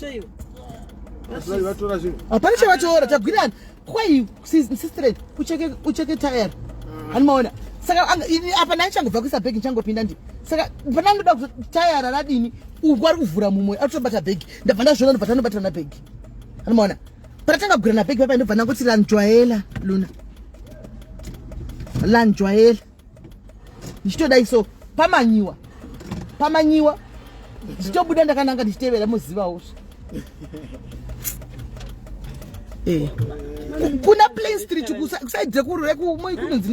hapana chavatora tagwirana kwai sister ucheke ucheke tire hani maona saka apa ndani changobva kuisa bhegi ndichangopinda ndi saka pana ndoda kuti tayara radini uku ari kuvhura mumwe atobata bhegi ndabva ndazviona ndobva tanobatana bhegi hani maona patatanga kugurana bhegi papa ndobva ndangoti lanjwaela luna lanjwaela ndichitodai so pamanyiwa pamanyiwa ndichitobuda ndakananga ndichitevera mozivawo Eh. Kuna Plain Street kusaidze kuri kunonzi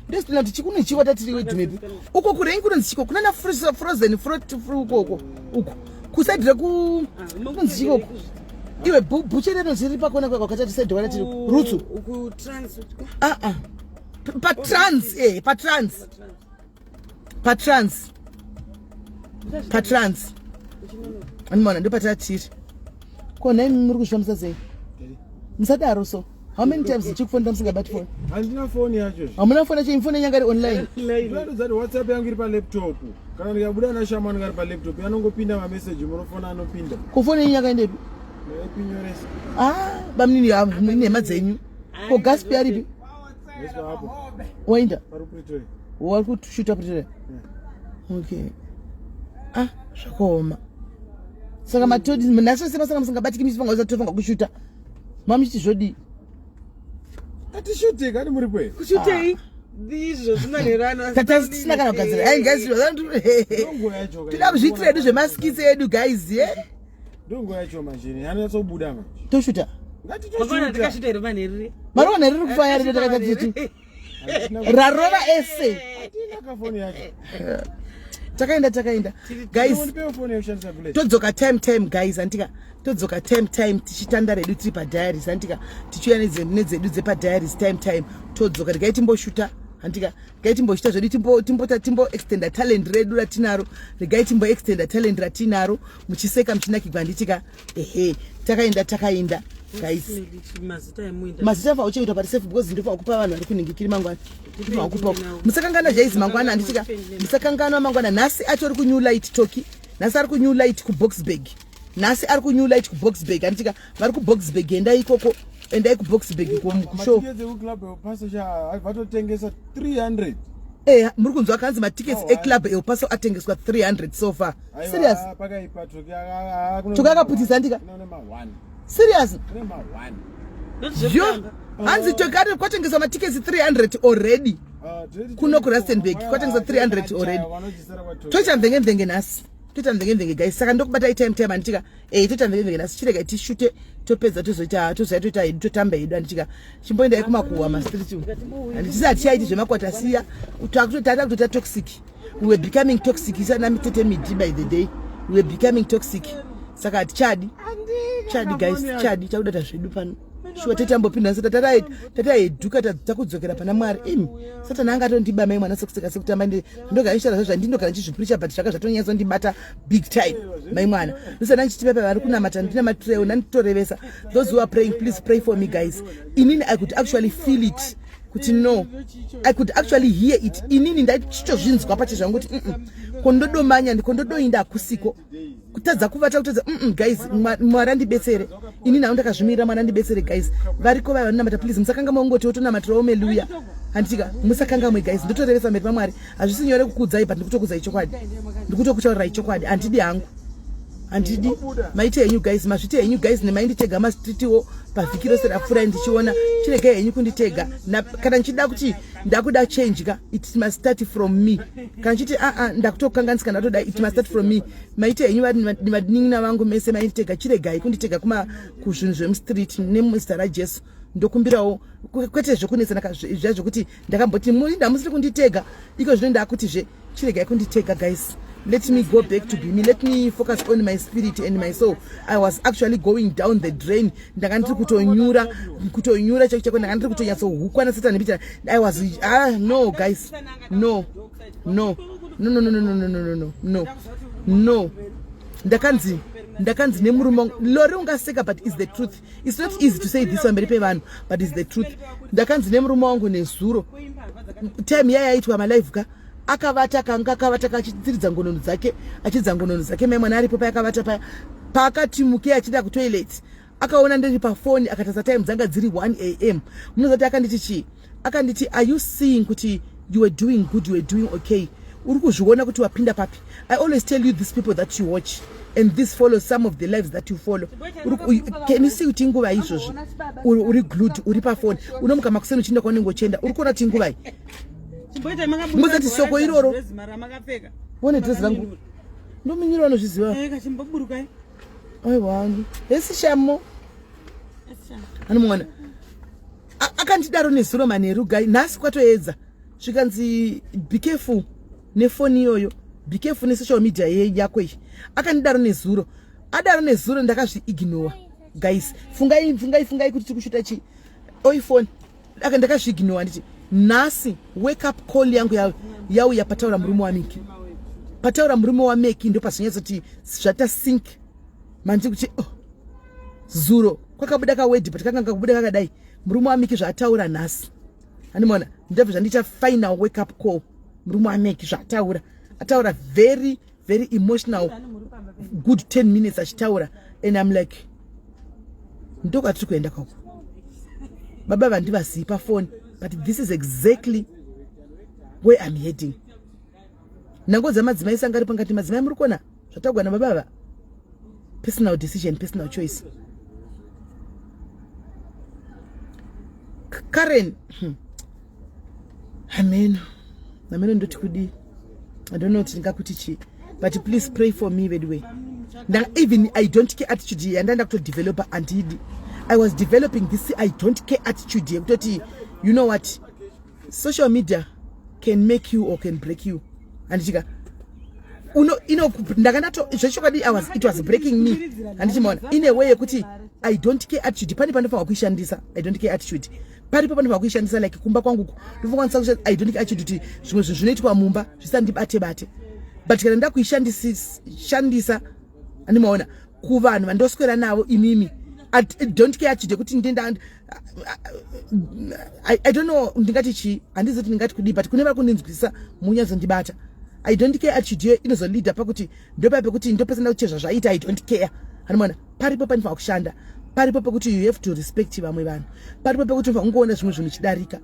ndesina kuti chikune chiko tatiri wedhumepi uko kurengi kunonzi chiko kuna na frozen fruit uko uko kusaidze ku ah, kunonzi chiko uko iwe bhuche renonzi riri pakona kwako katati saidze kwatiri rutsu ah ah patrans eh patrans patrans patrans andimaona ndopatatiri ko nhai muri kuzvifambisa sei musadaro so how many times ndichikufonera musingabati foni handina foni yacho hamuna foni yacho imfoni yanga iri online ndinotodzati whatsapp yangu iri palaptop kana ndikabuda nashamwani ngari palaptop yanongopinda mameseji munofona anopinda ko foni yenyu yakaendepi epinyoresa ah bamunini nhema dzenyu ko gaspi aripi wainda wari kushuta pretoria okay ah zvakaoma saka matodi nhasi vese masanga musingabatiki muchifunga kuti tofunga kushuta mamuchiti zvodii atishuti kani muripo here kushutei ndizvo zvimanherano tatisina kana kugadzira ai guys toda kuzviitira edu zvemaskits edu guys ye ndonguva yacho manje yanatsobuda manje toshuta Mangwana tikashuta here manherere marova nherere kufaya rino takaita titi rarova ese foni yacho takaenda takaenda guys Ndipewo foni yekushandisa village todzoka time time guys antika todzoka time time tichitanda redu tiri padiaries antika tichiuya nedzedu dzepadiaries time time todzoka regai timboshuta antika regai timbochita zvedu timbota timbo extenda talent redu ratinaro regai timbo extenda talent ratinaro muchiseka muchinakigwa handitika ehe takaenda takaenda guys mazita afa uchaitwa pari safe because ndofa kupa vanhu vari kunhingikiri mangwana ndofa kupa musakangana jaizi mangwana handitika musakanganwa mangwana nhasi atori kunew light toki nhasi ari kunew light kuboxburg nhasi ari kunew light kuboxburg handitika vari kuboxburg endai ikoko endai kuboxburg kushow vatotengesa 300 Eh, muri kunzwa kanzi matickets oh, eclub El Paso atengeswa 300 so far. Serious? Toki akaputisa ndika. Serious? Yo, hanzi Toki ari kwatengeswa matickets 300 already. Ah, Kuno kuRustenburg kwatengeswa 300 already. Toita mvenge mvenge nhasi. Toita mvenge mvenge guys. Saka ndokubatai time time anditika. Eh, toita mvenge mvenge nhasi. Chirega tishute topedza tozoita tozoita toita hedu totamba hedu anditika. Chimboendai kumakuwa mastreet umu. Handiti hatichaiti zvemakuwa tasiya. Takutotata kutoita toxic. We were becoming toxic isana mitete midi by the day. We were becoming toxic. Saka hatichadi. Chadi guys, chadi takuda zvedu pano. Shuwa tete ambopinda sata tataedhuka takudzokera pana Mwari. Imi Satani anga atondiba mai mwana sekuseka sekutamba ndi ndogara ndichitaura zva ndindogara ndichizvipreacha but zvaka zvatonyatsondibata big time mai mwana. Ndosana ndichiti pepa vari kunamata ndinamatirewo ndanditorevesa. Those who are praying please pray for me guys. Inini I could actually feel it kuti no I could actually hear it. Inini ndaichitozvinzwa pache zvangu kuti kondodomanya kondodoinda hakusiko kutadza kuvata kutadza guys mwari andibetsere ini nhau ndakazvimirira mwari andibetsere guys variko vaya vanonamata please musakanga maungoti wotonamatirawo meluya handitika musakangamwe guys ndotorevesa mberi pamwari hazvisi nyore kukuudzai but ndikutokuudzai chokwadi ndikutokutaurirai chokwadi handidi hangu handidi maite henyu guys mazvite henyu guys nemainditega mastritiwo pavhiki rose rapfurai ndichiona chiregai henyu kunditega kana ndichida kuti ndakuda change ka it must start from me kana ndichiti aa ah, ah, ndakutokanganisika ndatoda it must start from me maite henyu vadin'ina vangu mese mainditega chiregai kunditega kuma kuzvinhu zvemustreet nemuzita rajesu ndokumbirawo kwete zvekunetsana zviya zvekuti ndakamboti murinda musiri kunditega iko zvino ndakutizve chiregai kunditega guys let me go back to be me let me focus on my spirit and my soul i was actually going down the drain ndanga ndiri kutonyura kutonyura chako chako ndanga ndiri kutonyatsohukwa nasatani bicha i was ah no guys no no no no no no no no no no no no ndakanzi ndakanzi nemurume wangu lori ungaseka but is the truth it's not easy to say this pamberi pevanhu but is the truth ndakanzi nemurume wangu nezuro time yaya yaitwa malive ka akavata kanga akavata kachitsiridza ngonono dzake achiridza ngonono dzake mai mwana aripo payakavata paya paakati mukei achienda kutoilet akaona ndiri pafoni akatarisa time dzanga dziri 1 am munozati akanditi chii akanditi are you seeing kuti you were doing good you were doing okay uri kuzviona kuti wapinda papi i always tell you these people that you watch and this follows some of the lives that you follow can you see kuti inguva izvozvi uri glued uri pafoni unomuka makuseni uchienda kwaunenge uchienda uri kuona kuti inguvai mozati soko iroro one dress rangu ndominyiro vanozviziva eh, Aiwa, hesi shamo. Anomuona. Akandidaro nezuro manheru guy, nhasi kwatoedza. Zvikanzi be careful nefoni iyoyo, be careful nesocial media yako iyi. Akandidaro nezuro. Adaro nezuro ndakazviignore. Guys, fungai fungai fungai kuti tiri kushuta chi oifone. Aka ndakazviignore nditi nhasi wake up call yangu yauya pataura murume waMiki. Pataura murume waMeki ndo pazvinyatsoti zvata sink. Manje kuti oh, zuro kwakabuda kawedhi but kakanga kakubuda kakadai murume waMiki zvaataura nhasi. Handimaona ndabva zvandiita final wake up call murume waMeki zvaataura. Ataura very very emotional good 10 minutes achitaura and I'm like ndokwatiri kuenda kwako. Baba vandivazii pafoni but this is exactly where I'm heading. Ndangodza madzimai sangari pangati madzimai muri kuona zvataugwa nababa ava. Personal decision, personal choice. Karen, Ameno. Ameno ndoti kudii. I don't know kuti ndingakuti chii. But please pray for me by the way. Even I don't care attitude yandanda kutodevelopa andidi. I was developing this I don't care attitude yekutoti you know what, social media can make you or can break you. Handichika uno ino ndakandato zvechokwadi it was breaking me. Handichimaona in a way yekuti I don't care attitude pane panofanirwa kuishandisa. I don't care attitude paripo panofanirwa kuishandisa like kumba kwangu ndofanira kushandisa I don't care attitude kuti zvimwe zvinhu zvinoitwa mumba zvisandibate bate, but kana ndakuishandisa andimaona kuvanhu vandoswera navo imimi I don't care attitude yekuti ndenda I don't know ndingati chii, handizi kuti ndingati kudii, but kune vari kundinzwisisa munyatsondibata. I don't care attitude iyo inozolida pakuti ndopa pekuti ndopesana kuchezva zvaita I don't care. Handimaona paripo panofanira kushanda, paripo pekuti you have to respect vamwe vanhu, paripo pekuti unofanira kungoona zvimwe zvinhu chidarika.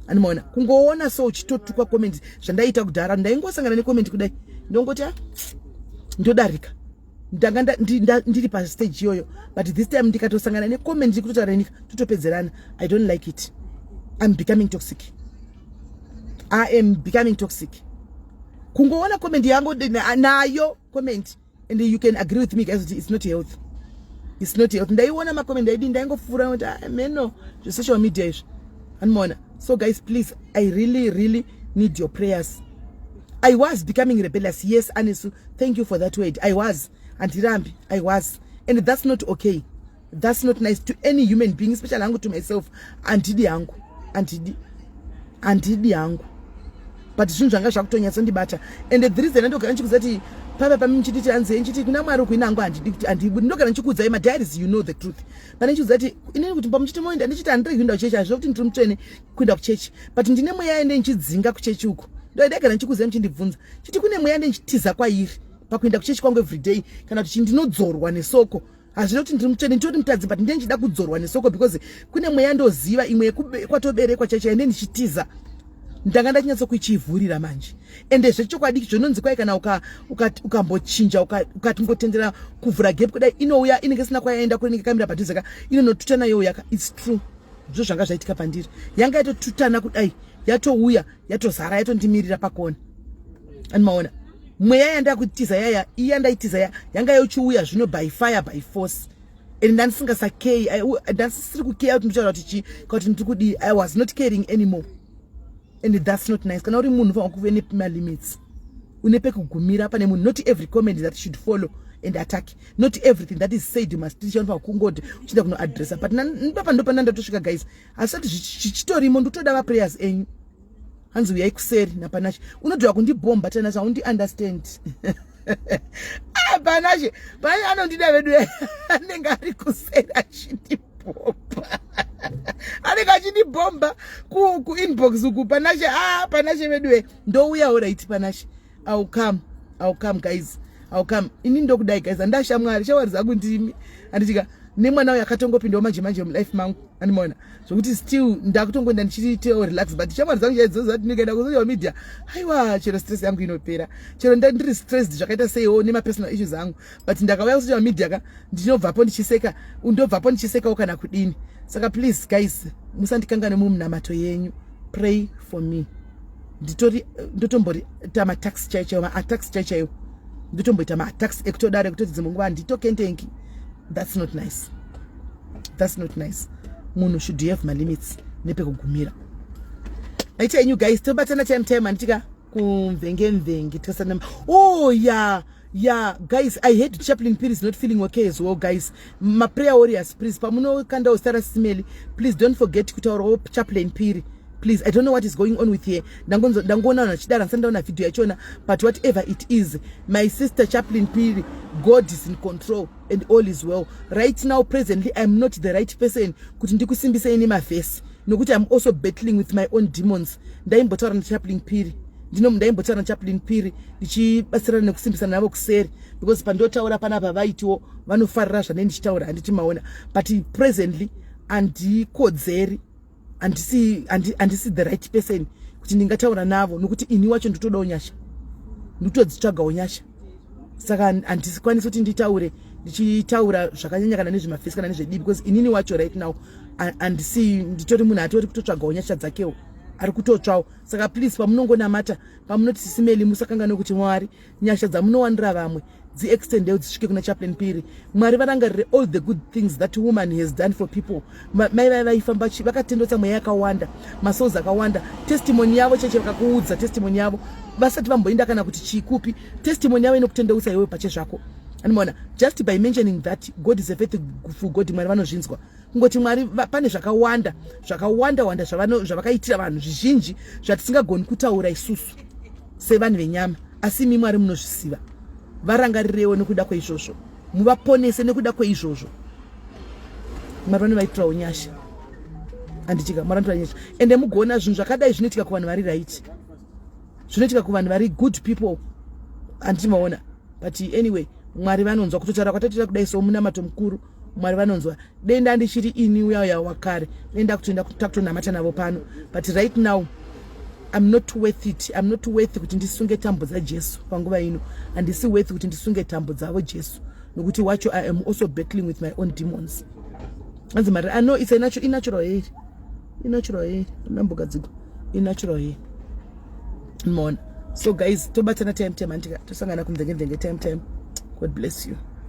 Handimaona kungoona so uchitotukwa comment zvandaita kudhara, ndaingosangana necomment kudai ndongoti ah, ndodarika. Ndanga ndiri pastage iyoyo, but this time ndikatosangana necomment iri kutotaura nyika totopedzerana. I don't like it. I'm becoming toxic. I am becoming toxic. Kungoona comment yangu nayo comment, and you can agree with me guys kuti it's not health, it's not health. Ndaiona macomment ndaidi ndaingopfuura kuti ah, meno zvesocial media izvi. Anomaona. So guys, please, I really really need your prayers. I was becoming rebellious. Yes, Anesu, thank you for that word. I was, andirambi, I was, and that's not okay. That's not nice to any human being, especially hangu to myself. Handidi hangu, handidi, handidi hangu, but zvinhu zvanga zvakutonyatsondibata. And the reason andogara ndichikuudza kuti pava pami muchititi hanzi nchiti kuna Mwari ukuina hangu handidi kuti handibudi, ndogara ndichikuudzai madiaries, you know the truth. Pane ndichikuudza kuti inini kuti pamuchiti moenda ndichiti handiregi kuenda kuchechi, hazvina kuti ndiri mutsvene kuenda kuchechi, but ndine mweya ende ndichidzinga kuchechi uko. Ndodaigara ndichikuudzai muchindibvunza chiti kune mweya ende ndichitiza kwairi pakuenda kuchechi kwangu everyday, kana kuti ndinodzorwa nesoko. Hazvina kuti ndiri mutsvene, nditoti mutadzi, but ndine ndichida kudzorwa nesoko because kune mweya ndoziva imwe kwatoberekwa chaicho ende ndichitiza. Ndanga ndachinyatsokuichivhurira manje. Ende zvechokwadi zvinonzi kwai kana ukambochinja ukatingotendera kuvhura gap kudai, inouya inenge isina kwayaenda kure, inenge kamira padhuze ka, inonotutana youya ka. It's true, ndizvo zvanga zvaitika pandiri. Yanga yatotutana kudai, yatouya, yatozara, yatondimirira pakona. Andimaona mweya yandakutiza yaya iya ndaitiza ya yanga yochiuya zvino by fire by force, and ndandisingasakei, ndandisiri kukeya kuti nditaura kuti chii kana kuti ndiri kudii. I was not caring anymore and that's not nice. Kana uri munhu ufanira kuve nemalimits, une pekugumira pane munhu. Not every comment that should follow and attack, not everything that is said you must unofanira kungoti uchida kunoadressa, but ndopapa ndopana ndatosvika guys, asati zvichitorimo. Ndotoda maprayers enyu. Hanzi uyai kuseri naPanashe, unodhura kundibhomba. Tanashe, haundi understand. Ah, Panashe, Panashe anondida vedu, anenge ari kuseri achindibhomba, anenge achindibhomba kuinbox uku. Panashe, ah, Panashe vedu, ndouya. Alright Panashe, I'll come, I'll come guys, I'll come. Ini ndokudai guys, handashamwari, shamwari dzangu ndimi. Handichika nemwana uyu akatongopindawo manje manje mulife mangu, andimaona zvokuti still ndakutongoenda ndichitewo relax, but shamwari dzangu chaidzoza kuti ndikaenda kusocial media, aiwa, chero stress yangu inopera. Chero ndiri stressed zvakaita seiwo nemapersonal issues angu, but ndakauya kusocial media ka, ndinobvapo ndichiseka, ndobvapo ndichisekawo kana kudini. Saka please guys, musandikangane mumunamato yenyu. Pray for me. Nditori ndotombori ita matax chaiyo chaiyo, maattacks chaiyo chaiyo, ndotomboita maattacks ekutodaro ekutoti dzimwe nguva handitokendengi. That's not nice, that's not nice. Munhu should have malimits nepekugumira. Maita yenyu guys, tobatana time time, handitika kumvenge mvenge tikasana. Oh yeah, guys, I heard Chaplain Phiri is not feeling okay as well. Guys, maprayer warriors, please, pamunokandawo zita raSis Melly, please don't forget kutaurawo Chaplain Phiri, please. I don't know what is going on with here. Ndangoona vanhu vachidara, ndisati ndaona vhidhiyo yachona, but whatever it is, my sister Chaplain Phiri, God is in control and all is well. Right now, presently, I'm not the right person kuti ndikusimbisei nemavhesi, nokuti I'm also battling with my own demons. Ndaimbotaura naChaplain Phiri, ndino ndaimbotaura naChaplain Phiri ndichibatsirana nekusimbisana navo kuseri, because pandotaura panapa vaitiwo vanofarira zvanei ndichitaura, handiti maona? But presently handikodzeri, handisi the right person kuti ndingataura navo, nokuti ini wacho nditodawo nyasha, nditodzitsvagawo nyasha. Saka handisikwanisi kuti nditaure ndichitaura zvakanyanya kana nezvemafesi kana nezvedii, because inini wacho right now handisi, nditori munhu atori kutotsvagawo nyasha dzakewo, ari kutotsvawo. Saka please, pamunongonamata, pamunoti Sis Melly, musakanganwe kuti Mwari, nyasha dzamunowanira vamwe dziextendewo dzisvike kuna Chaplain Phiri. Mwari varangarire all the good things that woman has done for people. Mai vai vaifamba vakatendotsa mweya yakawanda, masouls akawanda. Testimony yavo cheche, vakakuudza testimony yavo vasati vamboenda kana kuti chikupi, testimony yavo inokutendeutsa iwewe pache zvako. Anomaona, just by mentioning that God is a faithful God, Mwari vanozvinzwa. Kungoti Mwari pane zvakawanda zvakawanda wanda zvavakaitira vanhu zvizhinji zvatisingagoni kutaura isusu sevanhu venyama, asi imi Mwari munozvisiva. Varangarirewo nekuda kweizvozvo, muvaponese nekuda kweizvozvo. Mwari vanovaitirawo nyasha, handitika? Mwari vanoitira nyasha. Ende mugoona zvinhu zvakadai zvinoitika kuvanhu vari right, zvinoitika kuvanhu vari good people, handiti maona? But anyway, Mwari vanonzwa kutotaura kwatatoita kudai. So munamato mukuru, Mwari vanonzwa. Denda ndichiri ini uya uya wakare, denda kutoenda takutonamata navo pano, but right now I'm not worth it. I'm not worth kuti ndisunge tambo dzaJesu panguva ino. Handisi worth kuti ndisunge tambo dzavo Jesu, nokuti wacho I am also battling with my own demons. Anzi mari, ah, no, it's a natural, inatural hair, inatural hair, nambogadzigwa, inatural hair, maona? So guys, tobatana time time, andika tosangana kumvenge mvenge time time. God bless you.